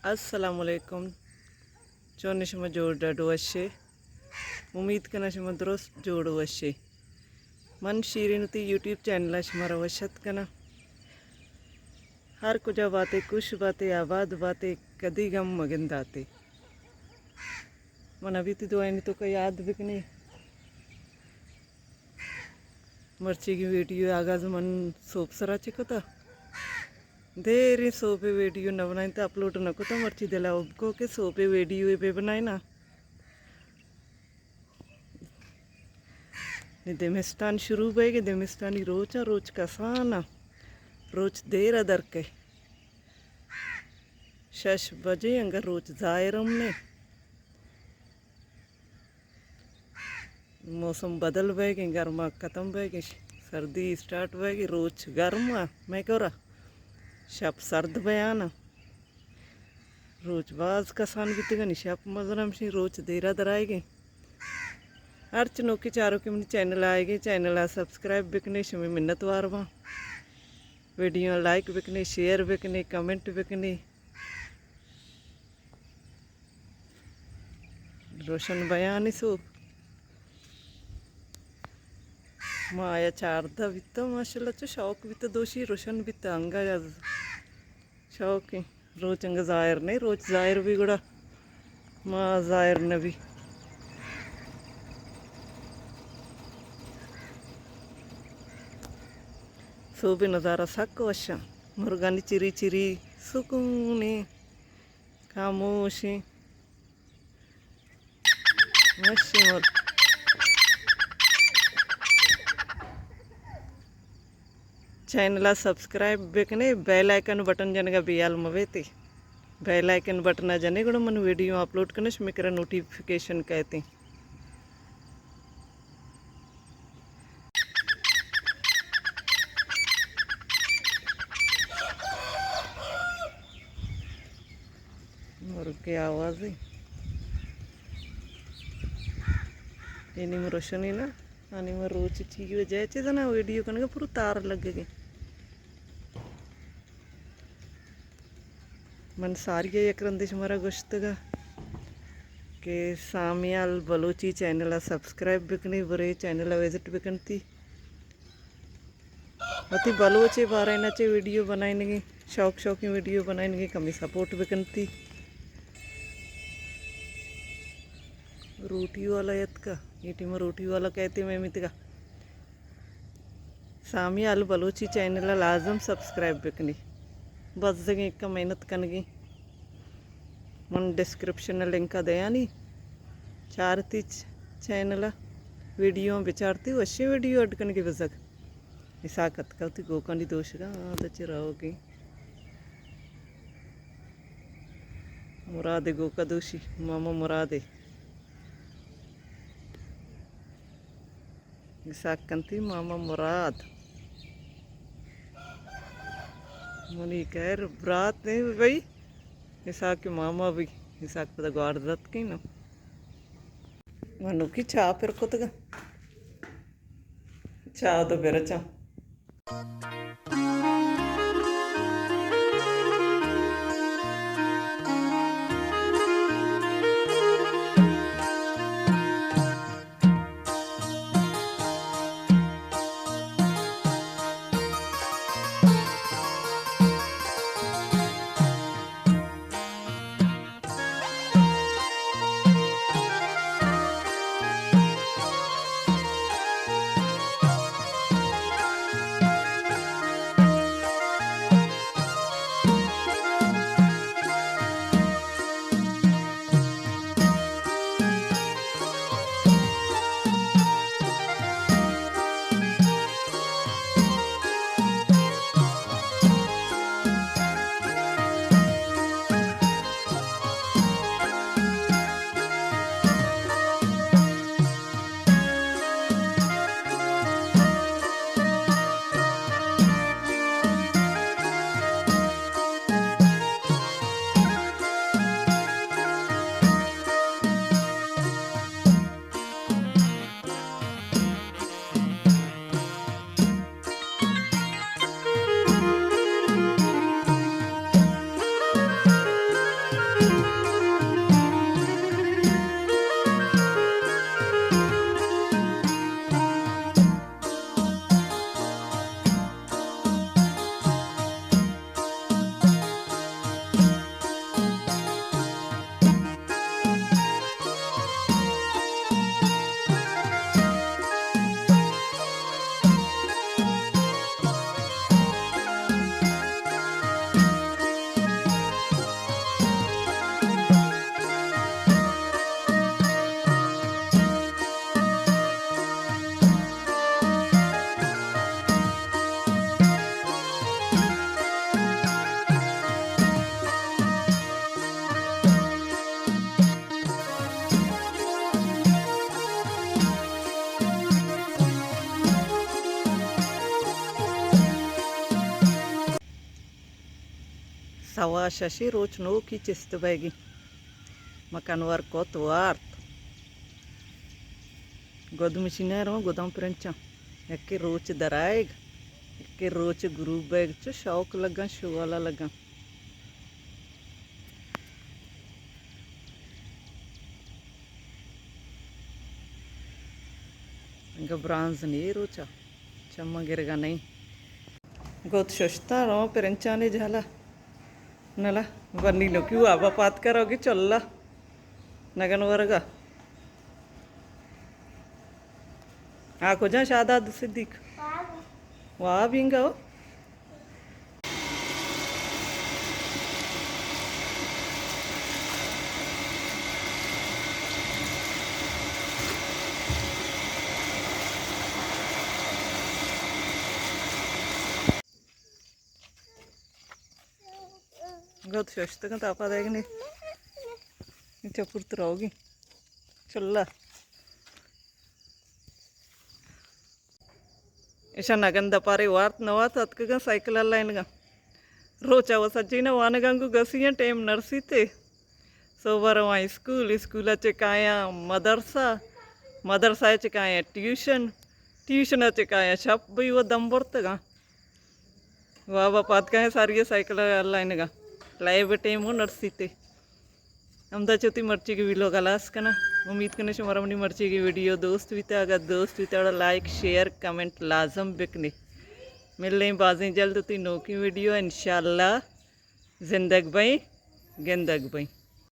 السلام علیکم۔ چون شما؟ جوڑ ڈاڈ وشے؟ امید کناں شما درست جوڑ وشے۔ من شیرین وتی یوٹیوب چینل ءَ شمارا وش اتک کناں۔ ہر کجا باتے، خوش باتے، آباد باتے، کدی غم مگنداتے۔ من ابھی تی دعائیں توکا یاد بکنی۔ مرچیگی ویڈیو آغاز من سوپ سرا چہ کتا۔ دیریں سوپے ویڈیو نہ بنائینتا، اپلوڈ نہ کتا، مرچی دلا ابکو کہ سوپے ویڈیو بے بنائینا۔ نی دمستان شروع بئیگے، دمستانی روچ ءَ، روچ کسان ءَ، روچ دیر ءَ در کئے۔ شش بجے انگا روچ ظاہر ہم نے۔ موسم بدل بئیگیں، گرما ختم بئیگیں، سردی اسٹارٹ بئیگیں، روچ گرم ءَ مئے گورا، شپ سرد بیان ءَ۔ روچ باز کسان بیتگانی، شپ مزن ہمشیں، روچ دیرا درائیگیں۔ ہرچ نوکی چاروکے منی چینل آئیگیں، چینل ءَ سبسکرائب بکنے، شمے منت وار باں۔ ویڈیو لائک بکنے، شیئر بکنے، کمنٹ بکنے۔ روشن بیانی سوپ۔ ما آیا چاردہ بیتا، ماشاءاللہ چو شوق بیتا، دوشی روشن بیتا، انگا شوقیں۔ روچ انگا ظاہر نہیں، روچ ظاہر بی گڑا ما ظاہر نبی۔ سوبے نظارہ سک وشاں، مرگانی چری چری، سکونیں، خاموشیں۔ وشیں مرگ۔ چینل ءَ سبسکرائب بکنے، بیل آئیکن بٹن جنگا بیال مبیتے۔ بیل آئیکن بٹن ءَ جنے گڑا من ویڈیو اپلوڈ کنش مکرا نوٹیفیکیشن کہتے۔ مرگ ءِ آوازے۔ اے نیم روشنی نا، آ نیم روچ چی وجہ چی زنا ویڈیو کنگا پورا تار لگگے۔ من ساری ءَ یک رندے شمارا گوشتگا کہ سامیال بلوچی چینل ءَ سبسکرائب بکنی، برے چینل ءَ وزٹ بکنتی۔ وتی بلوچ ءِ بارہ ءَ چہ ویڈیو بنائینگی، شوق شوقیں ویڈیو بنائینگی، کمی سپورٹ بکنتی۔ روٹی والا اتکا، اے ٹیم روٹی والا کہتے میں میتگا۔ سامی آل بلوچی چینل ءَ لازم سبسکرائب بکنی۔ بزگیں کہ محنت کنگی۔ من ڈسکرپشن ءَ لنک ءَ دیانی۔ چارتی چ-، چینل ءَ ویڈیو بچارتی، وشیں ویڈیو اڈ کنگی بزگ۔ اسحاق اتکا وتی گوکانی دوشگا، آ دچے روگی۔ مراد گوکا دوشی، ماما مرادے۔ اسحاق کنتی ماما مراد۔ منی خیر برات نہیں بھائی، اسحاق کے ماما بھی، اسحاق پتہ گوار دت کی نا۔ منو کی چاہ پر کتگا۔ چاہ دو برچا۔ سوا ششی روچ نوکی چست بیگی۔ مکن ور کت وارت۔ گد مشینہ رو گداں پرنچاں۔ یکے روچ درائگ، یکے روچ گروب بیگ، چو شوق لگاں، شوالا لگاں۔ انگا برانز نی روچا، چماں گرگا نہیں۔ گد ششتاں رو پرنچانی جہلا۔ نلا، بنی لوکی وابا پات کروگی چلا۔ نگن ورگا۔ آ کجا شاداد صدیق؟ واب انگا ہو۔ گد ششتگاں تاپا دئیگ نے۔ چپور تروگی۔ چلا۔ ایشاں نگن دپارے وارت نوات اتکگاں سائیکل لائنگاں۔ روچا و سجینہ وانگاں گو گسیاں ٹیم نرسیتے۔ سوبا رواں اسکول، اسکول ء چہ کایاں مدرسہ، مدرسہ ء چہ کایاں ٹیوشن، ٹیوشن ء چہ کایاں شپ بئی و دم برتگاں۔ وابا پاد کہیں ساری سائیکل ء لائنگا۔ لائیو ٹیم و نرسیتے۔ ہمدا چہ وتی مرچیگی ویلوگ ہلاس کناں۔ امید کناں شمارا منی مرچیگی ویڈیو دوست بیتا۔ اگر دوست بیتا گڑا لائک، شیئر، کمنٹ لازم بکنے۔ ملیں بازیں جلد وتی نوکیں ویڈیو انشاءاللہ۔ زندگ بئیں، گندگ بئیں۔